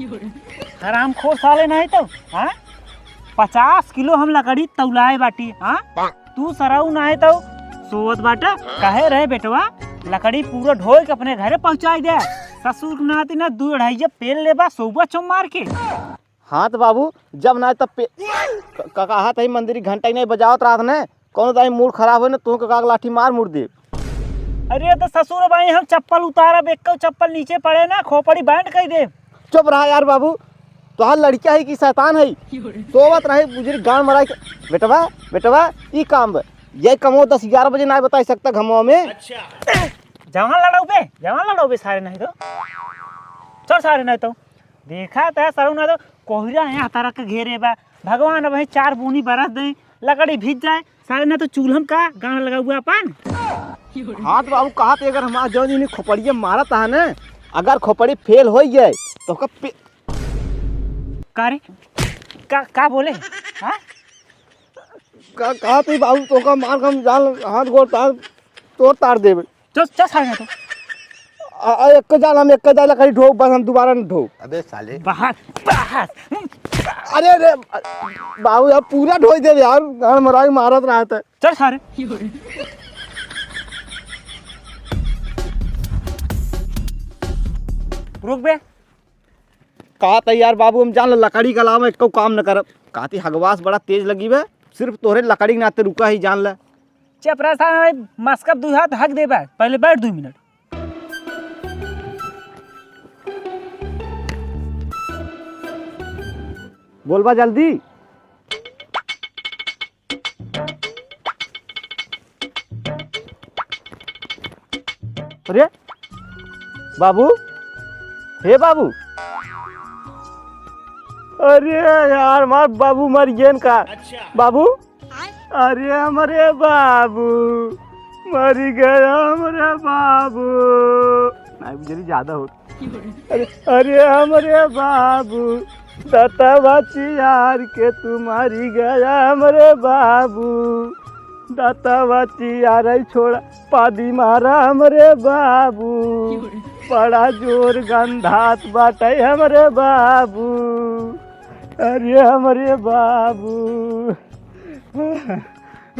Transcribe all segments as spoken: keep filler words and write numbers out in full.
हरामखोर सारे नाहीं तो, हाँ? पचास किलो हम लकड़ी तौलाए बाटी, हाँ? तू सरऊ नाहीं तो सोवत बाटा, कहे रहे बेटवा, लकड़ी पूरा ढोए के अपने घरे पहुँचाइ दे। ससुर के नाती ना दू अढ़ाई पेल लेबा, सोबा चुम मार के। हाँ तो बाबू, जब ना तब पे-, क-, क-, कहा था ही मंदिर घंटा ही नहीं बजावत रहत ने, कौनो दाई मूड खराब हो ना, तुहूँ के काग लाठी मार मुड़ दे। अरे तो ससुर भाई, हम चप्पल उतारब, एक्को चप्पल नीचे पड़े ना, खोपड़ी बैंड कइ दे। चुप रहा यार बाबू, तोहार लड़किया है कि शैतान है? सोवत रहे बुजुर्ग गान मराई के। बेटवा, बेटवा, ई काम बे। ये कमो दस ग्यारह बजे ना बताई सकता घमवा में। जवान लड़ाऊ बे, जवान लड़ाऊ बे सारे नहीं तो। चल सारे नहीं तो। देखा त सरऊ ना तो कोहिरा यहाँ तरह के घेरे बा। भगवान अब चार बूनी बरस दे, लकड़ी भीज जाए, सारे ना तो चूल्हम का गान लगाऊ अपन। हाँ तो बाबू, कहा तो अगर हमार जौन इन्हीं खोपड़िया मारत है ना, अगर खोपड़ी फेल हो गए तो ओकर पे- का रे? का, का बोले? हाँ? का, कहा तो बाबू, तो का मार के हम जान, हाथ गोड़ तार, तोड़ तार देबे। चल, चल सारे ना तो। आ, आ, एक जाल हम, एक जाल खाली ढोब, बस हम दोबारा न ढोब। अबे साले। बाहर, बाहर। अरे, अरे, बाबू यार, पूरा ढोई देबे यार, गान मराई मारत रहत है। चल सारे। रुक बे। कहा त यार बाबू, हम जान ल लकड़ी के अलावा एको काम न करब। कहती हगवास बड़ा तेज लगी बे, सिर्फ तोहरे लकड़ी के नाते रुका ही जान ल। चपरा सारे, मस्कब दुई हाथ हक देबा, पहले बैठ दुई मिनट। बोलबा जल्दी। अरे बाबू, हे बाबू, अरे यार, हमार बाबू मर गए का? अच्छा। बाबू, अरे हमरे बाबू, मरी गया हमरे बाबू। नहीं, जल्दी ज्यादा हो। अरे, अरे हमरे बाबू, दतवा चियार के तू मरी गया हमरे बाबू। दतवा चियार छोड़ा, पादी मारा हमरे बाबू। बड़ा जोर गंधात बाटे हमरे बाबू। अरे हमरे बाबू।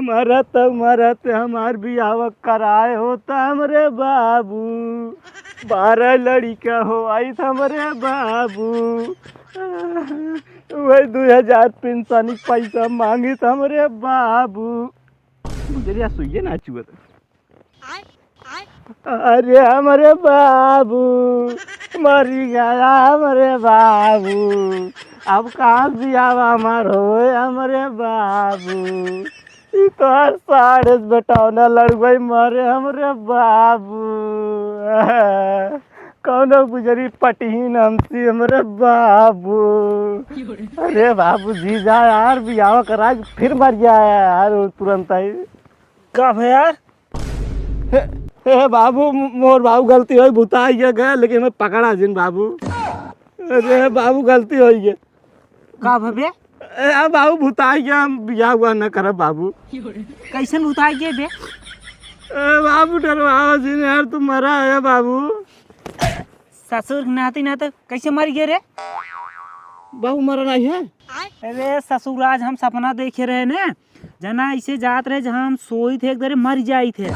मरत मरत हमार बियाह कराए होता हमरे बाबू। बारह लड़िका हो आई हमरे बाबू। वही दुई हजार पेंशन के पैसा मांगित हमरे बाबू। गुजरिया सुइये ना चुअत। अरे हमरे बाबू, मरी गया हमरे बाबू, अब कहाँ बियाह हमार होए हमरे बाबू। ई तो हर साढ़े से बेटौना लड़ुआई मारे हमरे बाबू। कौनो गुजरी पटहीन हमसी हमरे बाबू। अरे बाबू, जी जा यार, बियाह करा के फिर मर गया यार तुरंत ही। का भे यार? हे, हे बाबू, मोर बाबू गलती होई, भुताई के गए, लेकिन हमें पकड़ा जिन बाबू। अरे बाबू, गलती होई गए। का भबे? ए, आ बाबू, भुताई के हम बियाह हुआ न करब बाबू। कैसन भुताई के बे? ए बाबू, डरवाओ जिन यार, तू मरा है बाबू। ससुर के नाती ना तो कैसे मर गए रे? बाबू मरा नहीं है। अरे ससुर, आज हम सपना देखे रहे ना, जना ऐसे जात रहे जहाँ हम सोई थे, एक दरे मर जाई थे।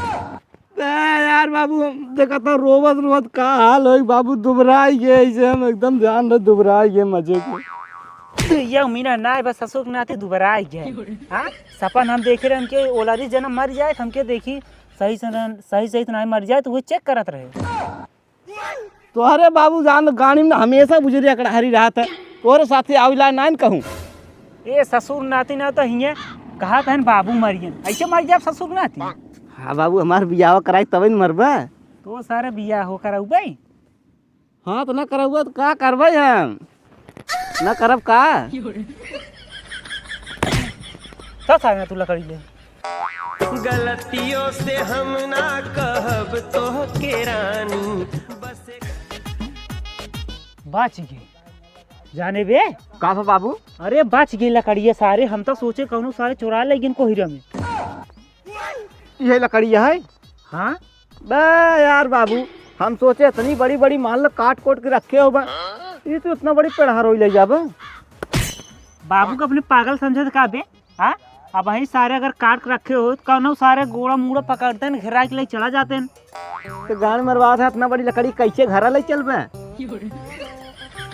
ए यार बाबू, हम देखा था रोवत रोवत का हाल होई बाबू, दुबराई गए ऐसे हम एकदम जान रहे दुबराई गए मजे के। ये उम्मीद ना है, बस ससुर के नाते दुबराई गए। हाँ, सपन हम देखे रहे हमके ओलारी जना मर जाए, हमके देखी सही से न-, सही सही तो नहीं मर जाए, तो वो चेक करत रहे। तोहरे बाबू जान गाड़ी में हमेशा बुजुर्ग अकड़हरी रहत है, तोहरे साथे आविला ना न कहूँ। ए ससुर नाती ना तो हिये कहा तहन बाबू मरियन, ऐसे मर जाब ससुर नाती। हाँ बाबू, हमार बियाह कराई तबे न मरबा। तो सारे बियाह हो कराऊ बे। हाँ तो ना कराऊ तो का करबे हम, ना करब का। चल सारे ना तू लकड़ी ले। गलतियों से हम ना कहब तोहके रानी, बस एक बच गए। जाने बे। का भा बाबू? अरे बच गए लकड़िया सारे, हम तो सोचे कौनो सारे चुरा ले गए इनको हीरा में। ये लकड़िया है? हाँ। बे यार बाबू, हम सोचे इतनी बड़ी बड़ी मान लो काट कोट के रखे हो बा। ई तो इतना बड़ी पेड़हार होई ले जाबे। बाबू का अपने पागल समझत का बे? हाँ, अब वही सारे अगर काट के रखे होत, कौनो सारे गोड़ा मूड़ा पकड़तेन, घेरा के ले चला जातेन। तो गांड मरवात है, इतना बड़ी लकड़ी कैसे घरा ले चलबे?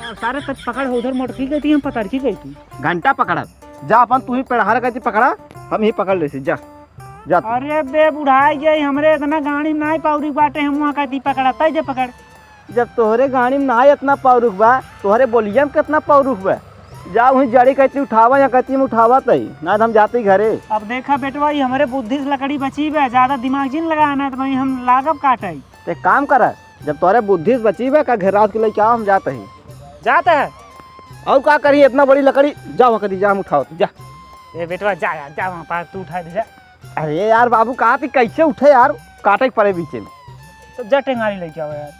और सारे तक पकड़ हो, उधर मोटकी गई थी, हम पतरकी गई थी। घंटा पकड़ब, जा अपन तू ही पेड़हार कहती पकड़ा, हम ही पकड़ लेसी, जा, जा तू। अरे बे बुढ़ाई गई, हमरे इतना गाड़ी में नाई पाउरी बाटे, हम वहाँ कहती पकड़ा, तै जे पकड़। जब तोहरे गाड़ी में नाई इतना पाउरुख बा, तोहरे बोलिया में कितना पाउरुख बा। जा वहीं जड़ी कहती उठावा या कहती हम उठावा तई, ना तो हम जाते ही घरे। अब देखा बेटवा, ये हमरे बुद्धि से लकड़ी बची बा, ज्यादा दिमाग जिन लगाना, तो वहीं हम लागब काटे। ते काम कर, जब तोहरे बुद्धि से बची बा, का घेराव के लेके आओ, हम जाते ही। जाते हैं। और का करी इतना बड़ी लकड़ी, जा वहाँ कदी जा हम उठाओ, जा। ए बेटवा जा यार, जा वहाँ पार तू उठा दे जा। अरे यार बाबू, कहा थी कैसे उठे यार, काटे के पड़े बीचे में। तो जा टेंगारी लेके आओ यार।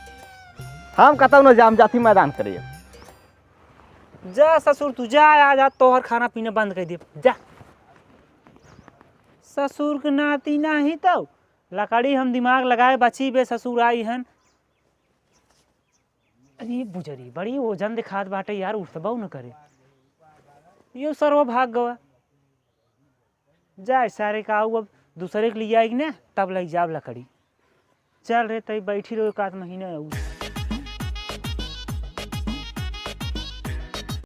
हम कहता हूँ ना, जा हम जाती मैदान करे। जा ससुर, तू जा, आज, आज तोहर खाना पीना बंद कर दे, जा। ससुर के नाती नाही तो लकड़ी हम दिमाग लगाए बची बे ससुर आई हन। अरे बुजरी, बड़ी ओजन दिखात बाटे यार, उठबो न करे। यो सरवा भाग गवा। जाए सारे का आऊ, अब दूसरे के लिए आएगी ना, तब लग जाब लकड़ी। चल रे, तई बैठी रहो एक आध महीना और।